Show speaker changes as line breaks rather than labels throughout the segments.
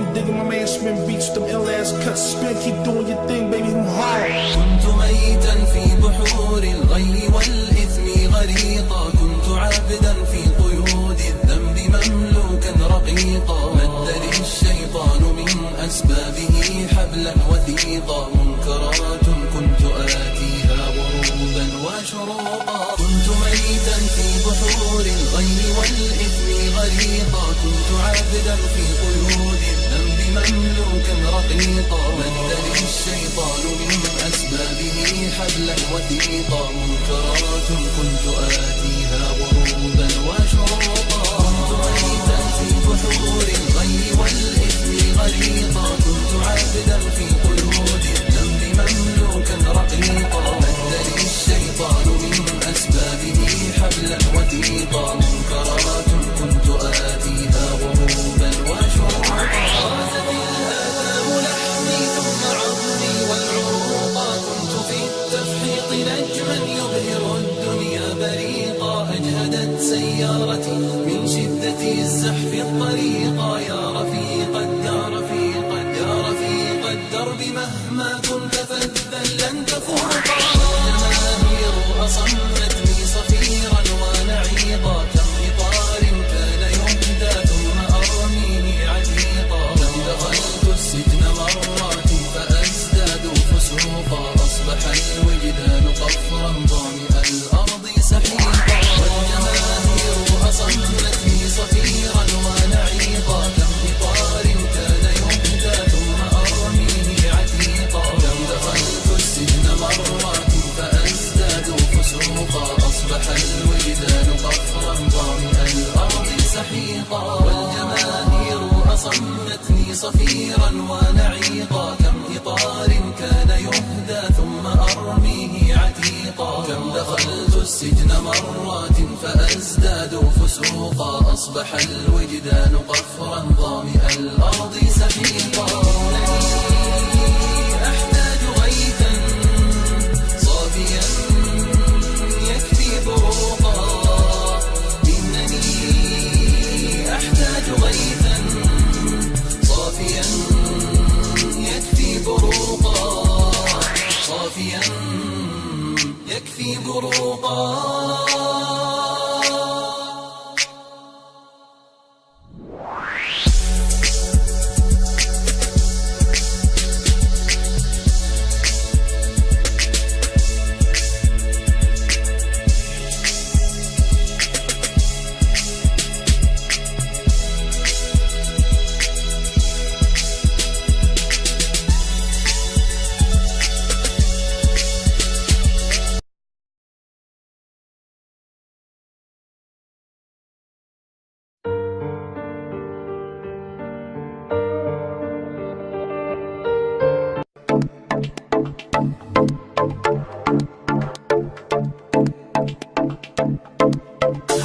I'm digging my man Spin beats with them ill ass cuts. Spin, keep doing your thing, baby. I'm hard.
كنت ميتا في بحور الغي والإثم غريقا، كنت عبدا في قيود الذنب مملوكا رقيقا، مد لي الشيطان من أسبابه حبلا وثيقا، منكرات كنت آتيها غروبا وشروقا. كنت ميتا في بحور الغي والإثم غريقا، كنت عبدا في قيود الذنب مملوكا رقيقا، مد لي الشيطان من أسبابه حبلا وثيقا، منكرات كنت آتيها غروبا وشروقا. كنت ميتا في بحور الغي والإثم غريقا، كنت عبدا في قيود الذنب مملوكا رقيقا، مد لي الشيطان من أسبابه حبلا وثيقا، منكرات كنت آتيها غروبا وشروقا. غازت الآثام لحمي ثم عظمي والعروقا، كنت في التفحيط نجما يبهر الدنيا بريقا، أجهدت سيارتي من شدة الزحف الطريقا، يا رفيق الدار يا رفيق الدرب مهما كنت فذا لن تفوقا. الجماهير أصمتني صفيرا ونعيقا، كم إطار كان يهدى ثم أرميه عتيقا، كم دخلت السجن مرات فأزداد فسوقا، أصبح الوجدان قفرا ظامئ الأرض سحيقا. والجماهير أصمتني صفيرا ونعيقا، كم إطار كان يهدى ثم أرميه عتيقا، كم دخلت السجن مرات فأزداد فسوقا، أصبح الوجدان قفرا ظامئ الأرض سحيقا. والجماهير أصمتني صفيرا ونعيقا، كم إطار كان يهدى ثم أرميه عتيقا، كم دخلت السجن مرات فأزداد فسوقا، أصبح الوجدان قفرا ظامئ الأرض سحيقا. إنني أحتاج غيثا صافيا يكفي بروقا، إنني أحتاج غيثا صافيا يكفي بروقا، صافيا يكفي بروقا.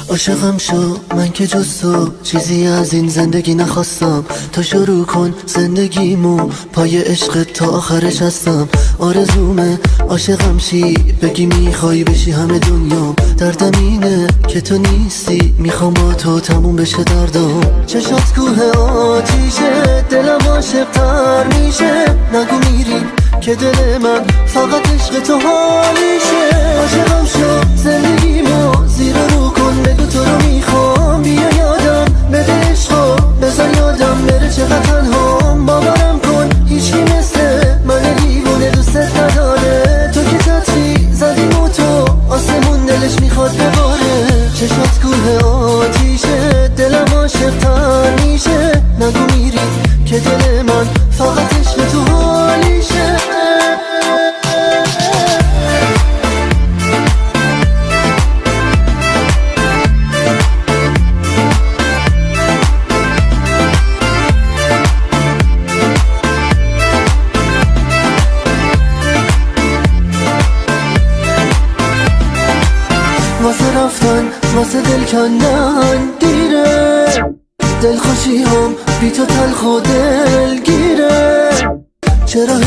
عاشقم شو، من که جز تو چیزی از این زندگی نخواستم. تا شروع کن زندگیمو پای عشق تا آخرش هستم. آرزومه عاشقم شی، بگی میخوای بشی همه دنیام. دردم اینه که تو نیستی، میخوام با تو تموم بشه دردم. چشات کوه آتیشه، دلم عاشق تر میشه. نگو میری که دل من فقط عشق تو حالیشه. عاشقم شو، زندگیمو زیر رو کن، بگو تو رو میخوام. بیا یادم بده عشقو، بذار یادم بره چقدر تنهام. باورم کن هیچکی مثل من دیوونه دوست نداره. تو که چتری زدی و تو آسمون دلش میخواد بباره. چشات کوه آتیشه، دلم عاشق تر میشه. نگو میری که دل من فقط عشق تو حالیشه. واسه رفتن واسه دل کندن دیره، دلخوشی هم بی تو تلخ و دلگیره. چرا